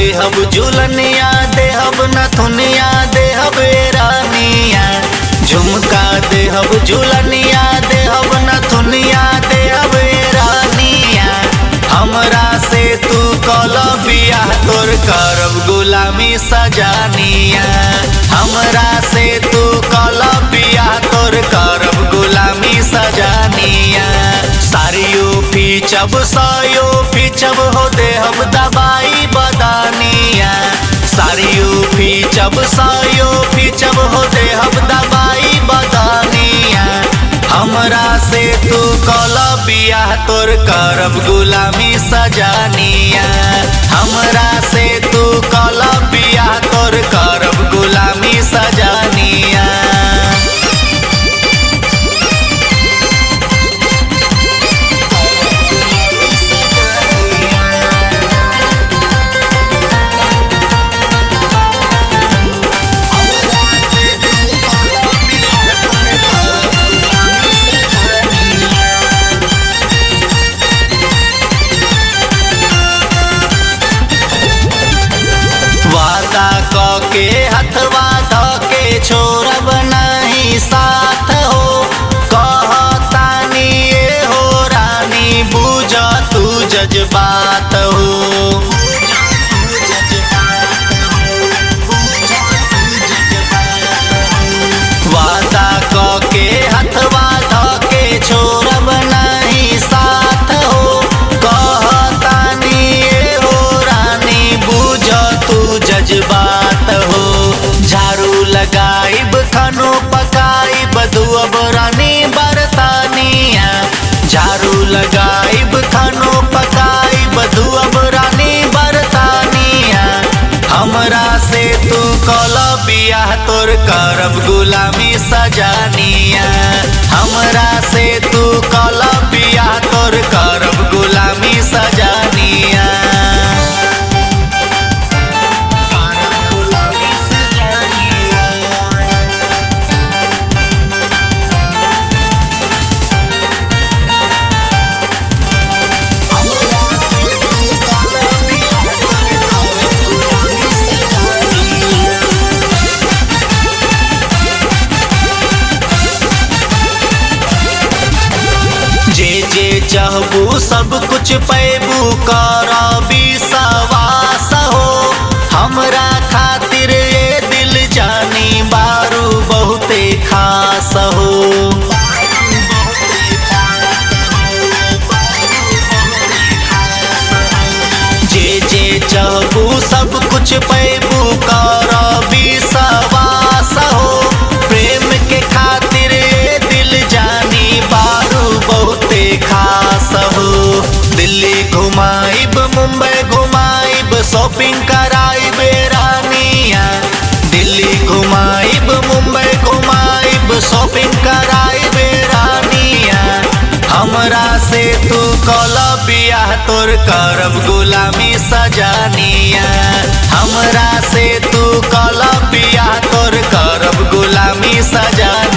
देहब झुलनिया देहब नथुनिया देहब रानिया। झुमका देहब झुलनिया देहब नथुनिया देहब रानिया। हमरा से तू कल बियाह तोर करब गुलामी सजानिया। हमरा से तू कल बियाह तोर करब गुलामी सजानिया। सारियो फीचब सायो फीचब हो देहब दबाई बदानिया। सारियो फीचब सायो फीचब हो देहब दबाई बदानिया। हमरा से तू कल बियाह तोर करब गुलामी सजानिया। हमरा से तू कल बियाह तोर करब गुलामी सजानिया। वादा क के हथवा ध के छोड़ब नहीं साथ हो। कहतानी ए हो रानी बुझ तू जज्बात हो। वादा क के हथवा ध के छोड़ब नहीं साथ हो। कहतानी ए हो रानी बुझ तू जज्बात हो। झाड़ू लगाइब खानो पकाइब धुअब रानी बरतानिया। झाड़ू लगाइब खानो पकाइब धुअब रानी बरतानिया। हमरा से तू कल बियाह तोर करब गुलामी सजानिया। हमरा से तू कल बियाह तोर करब गुलामी सजानिया। जे जे चाहबू सब कुछ पैबू कर विश्वास हो। हमरा खातिर ये दिल जानी बारू बहुते खास हो। जे जे चाहबू सब कुछ पैबू कर विश्वास हो। प्रेम के खातिर ये दिल जानी बारू बहुते खास हो। दिल्ली घुमाइब मुंबई घुमाइब शॉपिंग कराइब रानिया। दिल्ली घुमाइब मुंबई घुमाइब शॉपिंग कराइब रानिया। हमरा से तू कल बियाह तोर करब गुलामी सजानिया। हमरा से तू कल बियाह तोर करब गुलामी सजानिया।